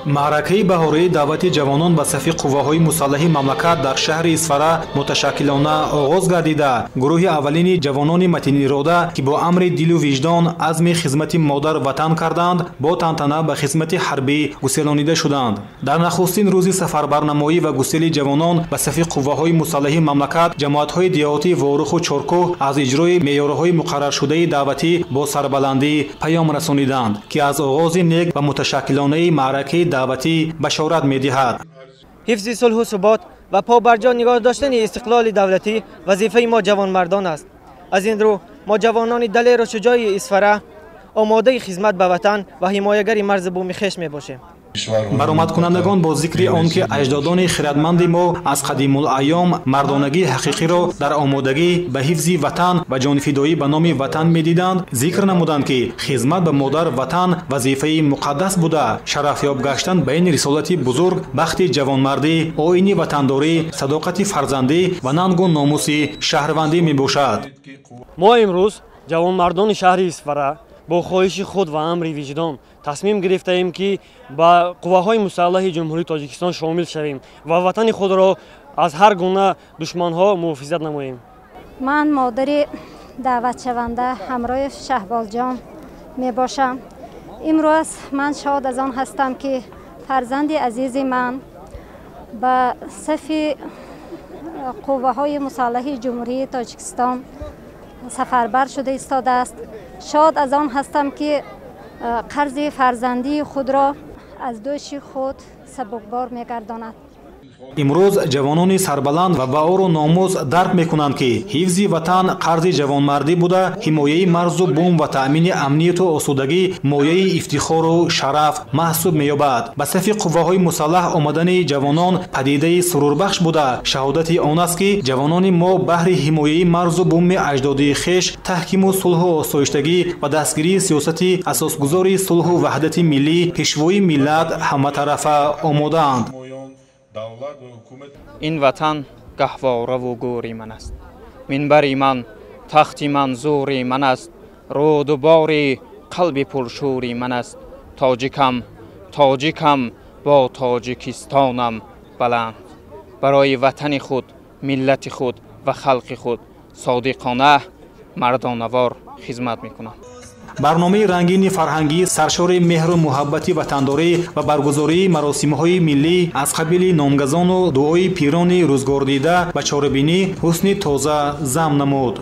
Маъракаи баҳории даъвати ҷавонон ба сафи қувваҳои мусаллаҳи мамлакат дар шаҳри Исфара муташаккилона оғоз гардида, гурӯҳи аввалини ҷавонони матинирода, ки бо амри дилу виҷдон азми хизмати модар ватан карданд, бо тантана ба хизмати ҳарбӣ гуселонида шуданд. Дар нахустин рӯзи сафарбарнамоӣ ва гусели ҷавонон ба сафи қувваҳои мусаллаҳи мамлакат, ҷамоатҳои деҳотии Воруху Чоркӯҳ аз иҷрои меъёрҳои муқарраршудаи даъватӣ бо сарбаландӣ паём расониданд, ки аз оғози нек ва муташаккилонаи маъракаи даъватӣ башорат медиҳад. Ҳифзи сулҳу субот ва побарҷо нигоҳ доштани истиқлоли давлатӣ вазифаи мо ҷавонмардон аст. Аз ин рӯ мо ҷавонони далеру шуҷои Исфара омодаи хизмат ба ватан ва ҳимоягари марзу буми хеш мебошем. Баромадкунандагон бо зикри он ки аҷдодони хирадманди мо аз қадимулайём мардонагии ҳақиқиро дар омодагӣ ба ҳифзи ватан ва ҷонфидоӣ ба номи ватан медиданд, зикр намуданд, ки хизмат ба модар ватан вазифаи муқаддас буда, шарафёб гаштан ба ин рисолати бузург бахти ҷавонмардӣ, оини ватандорӣ, садоқати фарзандӣ ва нангу номуси шаҳрвандӣ мебошад. Мо имрӯз ҷавонмардони шаҳри Исфара бо хоҳиши худ ва амри виҷдон тасмим гирифтаем, ки ба қувваҳои мусаллаҳи Ҷумҳурии Тоҷикистон шомил шавем ва ватани худро аз ҳар гуна душманҳо муҳофизат намоем. Ман модари даъватшаванда ҳамроҳи Шаҳбозҷон мебошам. Имрӯз ман шод аз он ҳастам, ки фарзанди азизи ман ба сафи қувваҳои мусаллаҳи Ҷумҳурии Тоҷикистон сафарбар шуда истодааст. Шод аз он ҳастам, ки қарзи фарзандии худро аз дӯши худ сабукбор мегардонад. Имрӯз ҷавонони сарбаланд ва баору номус дарк мекунанд, ки ҳифзи ватан қарзи ҷавонмардӣ буда, ҳимояи марзу бум ва таъмини амнияту осудагӣ мояи ифтихору шараф маҳсуб меёбад. Ба сафи қувваҳои мусаллаҳ омадани ҷавонон падидаи сурурбахш буда, шаҳодати он аст, ки ҷавонони мо баҳри ҳимояи марзу буми аҷдодии хеш, таҳкиму сулҳу осоиштагӣ ва дастгирии сиёсати асосгузори сулҳу ваҳдати миллӣ, пешвои миллат ҳаматарафа омодаанд. Ин ватан гаҳвораву гӯри ман аст, минбари ман, тахти ман, зури ман аст, рӯду бори қалби пуршӯри ман аст. Тоҷикам, тоҷикам, бо Тоҷикистонам баланд. Барои ватани худ, миллати худ ва халқи худ содиқона, мардонавор хизмат мекунам. Барномаи рангини фарҳангӣ саршори меҳру муҳаббати ватандорӣ ва баргузории маросимҳои миллӣ аз қабили номгазону дуои пирони рӯзгордида ба чорабинӣ ҳусни тоза зам намуд.